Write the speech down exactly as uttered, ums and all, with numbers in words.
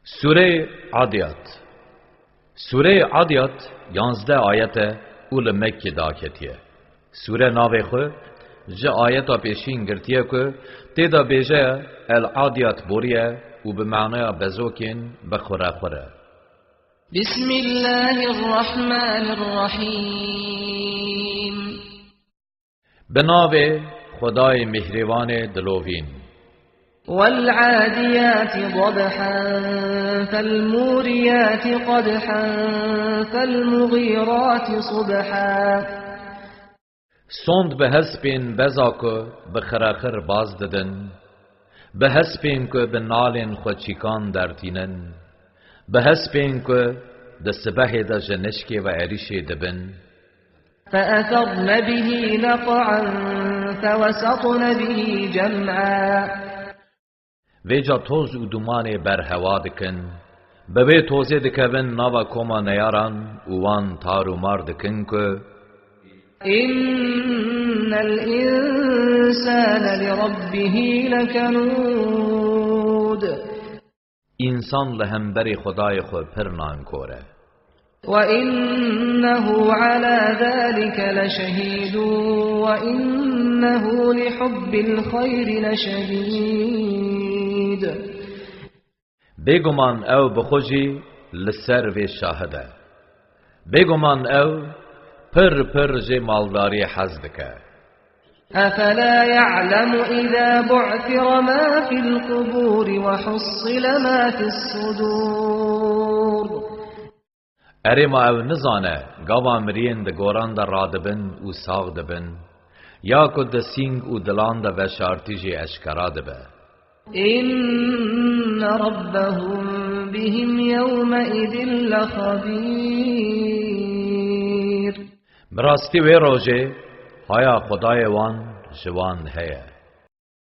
Sûreyê Adiyat. Sûreyê Adiyat yanzdeh ayet e û li Mekkê daketiye. Sûre navê xwe ji ayeta pêşîn girtiye ku tê de bêje El Adiyat boriye û bi manaya bezokên bi xurexure. بسم الله الرحمن الرحيم. Bi navê Xwedayê Mihrîvanê dilovîn. والعاديات ضبحا فالموريات قدحا فالمغيرات صبحا. Sond bi hespên beza ku bi xirexir baz didin, bi hespên ku bi nalên xwe çîkan dertînin, bi hespên ku di sibehê de ji nişkê ve êrîşê dibin. فأثرن به نقعا فوسطن به جمعا. Vêca toz û dumanê berhewa dikin. Bi vê tozê dikevin nava koma neyaran û wan tar û mar dikin ku إن الإنسان لربه لكنود. Însan li hemberî Xwedayê xwe pir nankor e. وإنه على ذلك لشهيد وإنه لحب الخير لشديد. Bêguman ew bi xwe jî li ser vê şahid e. Bêguman ew pir pir ji maldariyê hez dike. أفلا يعلم إذا بعثر ما في القبور وحصل ما في الصدور. Erê ma ew nizane, gava miriyên di goran de radibin û sax dibin, ya ku di sîng û dilan de veşartî jî eşkera dibe. إن ربهم بهم يومئذ لخبير. Bi rastî wê rojê haya Xwedayê wan ji wan heye.